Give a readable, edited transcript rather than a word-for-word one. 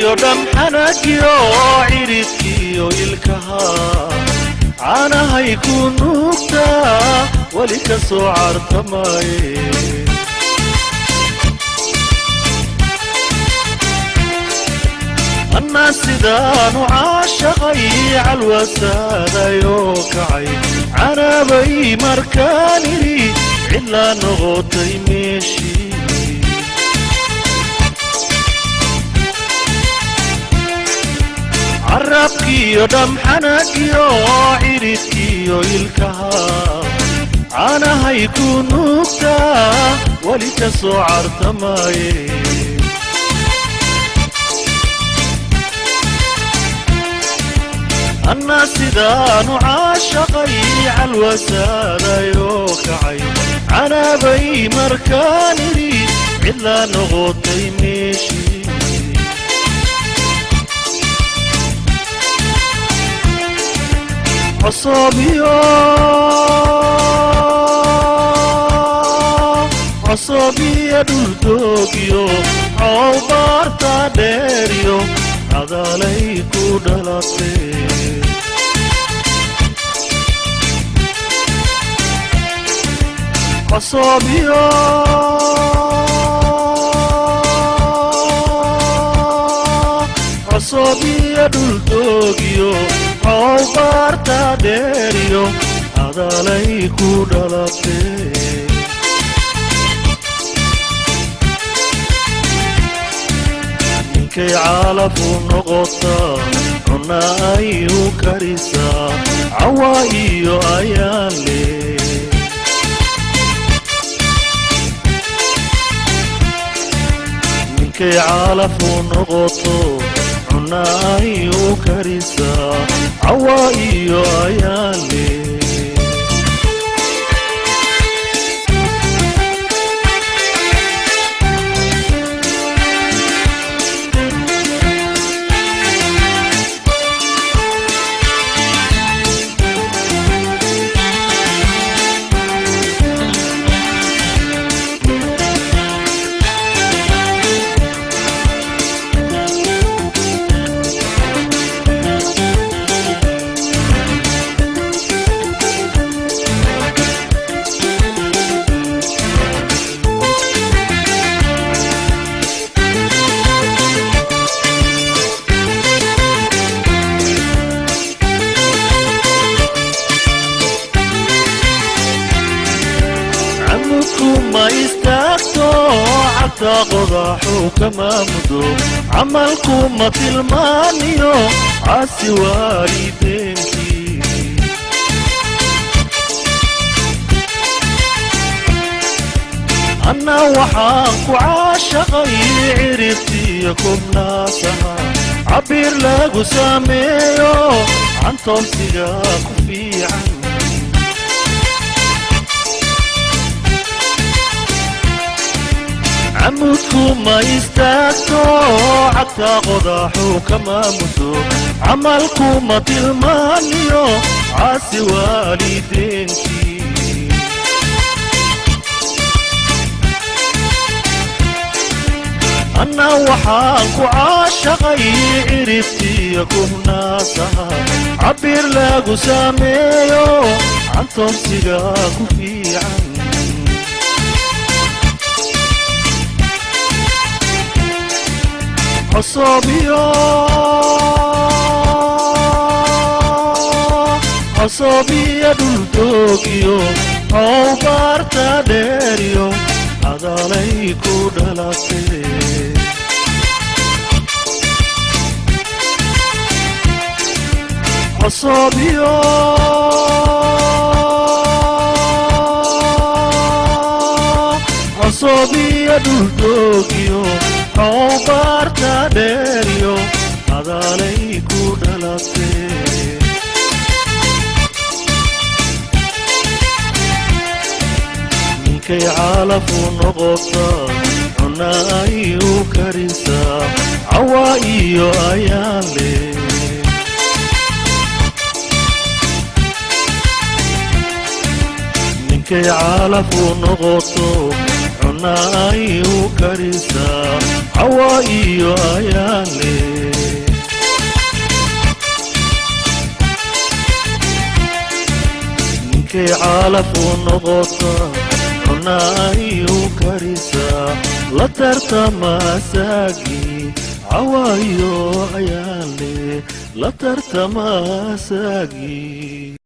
Carabkiyo dhamxanagiyo ciridkiyo ilkaha caanahay ku nuugtaa weli ka soo cartamaye. Annaa sidaanu caashaqay calwasaadayoo kacay canaabay markaan idhi cidlaa noqotay meeshii. Carabkiyo dhamxanagiyo ciridkiyo ilkaha caanahay ku nuugtaa weli ka soo cartamaye. Annaa sidaanu caashaqay calwasaadayoo kacay canaabay markaan idhi cidlaa noqotay meeshii. Cosobiyo dhuldoogiyo cowbaarta dheeriyo cadaalay ku dhalatee. Cosobiyo dhuldoogiyo cowbaarta dheeriyo cadaalay ku dhalatee. Ninkay caalafu noqotaa cunna ay u karisaa cawa iyo ayaan le. Ninkay caalafu noqoto cunna ay u karisaa cawa iyo ayaan le. Ma istaagto cagta qodaxuu kama mudo camalku ma tilmaaniyo caasi waalideenkii. Annaa waxaan ku caashaqay ciribtiyo kubnaasaha cabir lagu sameeyo cantoobsiga ku fiican. Camudku ma istaagto cagta qodaxuu kama mudo camalku ma tilmaaniyo caasi waalideenkii. Annaa waxaan ku caashaqay ciribtiyo kubnaasaha cabir lagu sameeyo cantoobsiga ku fiican. Cosobiyo dhuldoogiyo cowbaarta dheeriyo cadaalay ku dhalatee. Cosobiyo dhuldoogiyo cowbaarta dheeriyo cadaalay ku dhalatee. Ninkay caalafu noqotaa cunna ay u karisaa cawa iyo ayaan le. Ninkay caalafu noqoto cunna ay u karisaa cawa iyo ayaan le. Ninkay calafuu noqotaa, cuna ayuu karisaa, la tartama asaagii, cawaayo ayaale, la tartama asaagii.